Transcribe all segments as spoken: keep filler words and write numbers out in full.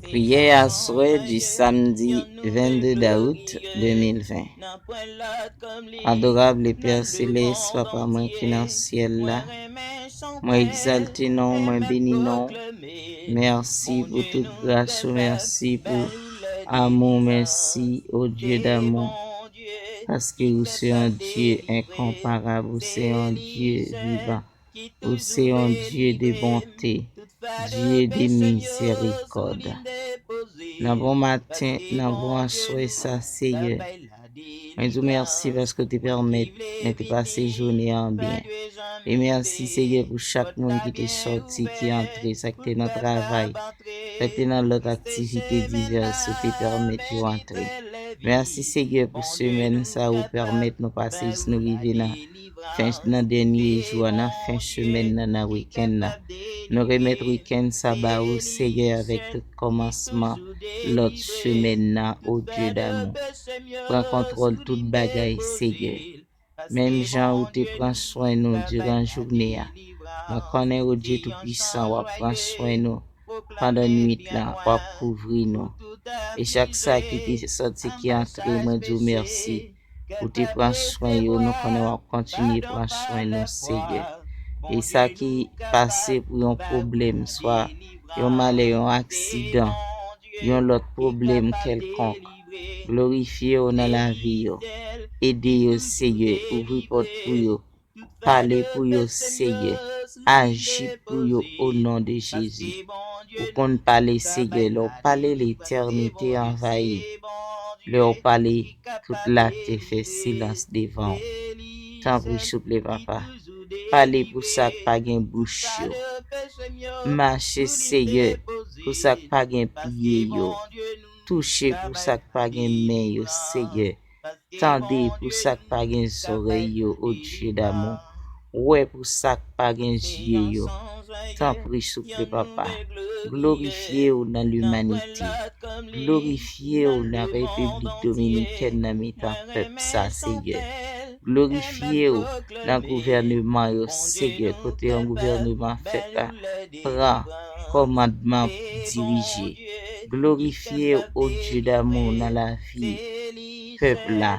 Priyè aswè di samdi vennde dawout de mil ven. Adorab Pè Selès, Papa mwen ki nan syèl la, mwen egzalte non w, mwen beni non w. Mèsi pou tout gras ou, mèsi pou amou, mèsi, o Dye damou, paske ou se yon Dye enkonparab, ou se yon Dye vivan. Ou se yon Dye de bonte, Dye de mizèrikòd. Nan bon maten, nan bon aswè sa, Seyè, mwen di w mèsi paske w te pèmèt mwen te pase jounen an byen. E mèsi, Seyè, pou chak moun ki te sòti, ki antre, sa ki te nan travay, sa ki te nan lòt aktivite divès, ou te pèmèt yo antre. Mèsi, Seyè, pou semèn sa ou pèmèt nou pase jis nou rive nan fen, nan dènye jou a, nan fen semèn nan, nan wikenn nan. Nou remèt wikenn sa ba ou, Seyè, avèk tout kòmansman lòt semèn nan, o Dye damou. Pran kontwòl tout bagay, Seyè. Menm jan ou te pran swen nou diran jounen an, mwen konnen, o Dye Toupisan, w ap pran swen nou pandan nuit lan, w ap kouvri nou. E chak sa ki te sòti, ki antre, mwen di w mèsi. Ou te pran swen yo, nou konnen w ap kontinye pran swen nou, Seyè. E sa ki pase pou yon pwoblèm, swa yon malè, yon aksidan, yon lòt pwoblèm kèlkonk, glorifye w nan lavi yo. Ede yo, Seyè, ouvri pòt pou yo. Pale pou yo, Seyè. Aji pou yo, o non de Jezi. Ou konn pale, Seyè. Lè w pale, letènite anvayi. Lè w pale, tout latè fè silans devan w. Tanpri, souple, Papa. Pale pou sa k pa gen bouch yo. Mache, Seyè, pou sa k pa gen pye yo. Touche pou sa k pa gen men yo, Seyè. Tande pou sa k pa gen zòrèy yo, o Dye damou. Wè pou sa k pa gen zye yo. Tanpri, souple, Papa. Glorifye w nan limanite. Glorifye w nan Repiblik Dominikèn, nan mitan pèp sa, Seyè. Glorifye w nan gouvèneman yo, Seyè, kote yon gouvèneman fèk la pran kòmandman pou dirije. Glorifye w, o Dye damou, nan lavi pèp la.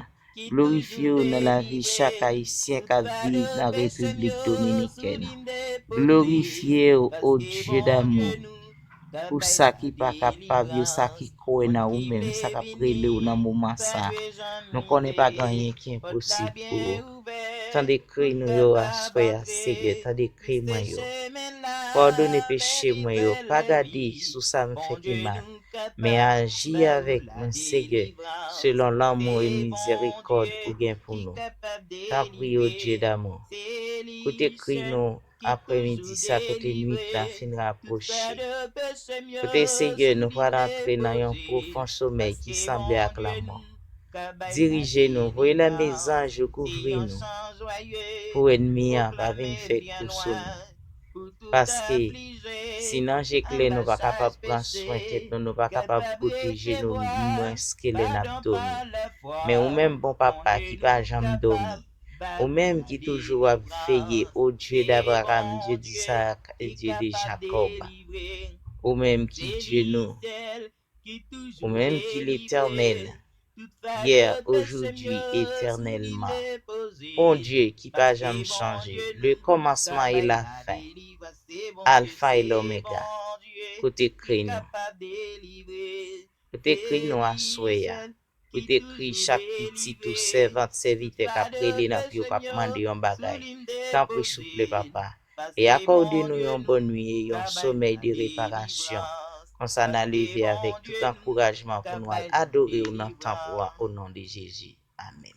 Glorifye w nan lavi chak Ayisyen k ap viv nan Repiblik Dominikèn. Glorifye w, o Dye damou, pou sa ki pa kapab yo, sa ki kwè nan ou menm, sa k ap rele w nan moman sa a. Nou konnen pa gen anyen ki enposib pou ou. Tande kri nou yo aswè a, Seyè, tande kri mwen yo. Padone peche mwen yo, pa gade sou sa m fè ki mal, men aji avèk mwen, Seyè, selon lanmou e mizèrikòd ou gen pou nou. Tanpri, o Dye damou, koute kri nou aprèmidi sa, kote nuit la fin rapwoche. Kote, Seyè, nou pral antre nan yon pwofon somèy ki sanble ak lanmò. Dirije nou, voye lame zanj ou kouvri nou, pou ènmi an pa vin fè kou sou nou. Paske si nan je klè nou pa kapab pran swen tèt nou, nou pa kapab pwoteje nou, mwens ke lè n ap dòmi. Men ou menm, bon Papa, ki pa janm dòmi, ou menm ki toujou ap veye, o Dye d'Abraham, Dye d'Isak e Dye de Jakòb, ou menm ki Dye nou, ou menm ki Letènèl, yè, ojoudwi, etènèlman. Bondye ki pa janm chanje, le kòmansman e la fen, Alfa e Lomega. Kote kri nou? Kote kri nou aswè a? Kote kri chak pitit ou, sèvant, sèvitè k ap rele nan pye w, k ap mande yon bagay? Tanpri, souple, Papa. E akòde nou yon bòn nwi e yon somèy de reparasyon. Konsa n a leve avèk tout ankourajman pou nou al adore w nan tanp ou an, o non de Jezi. Amèn.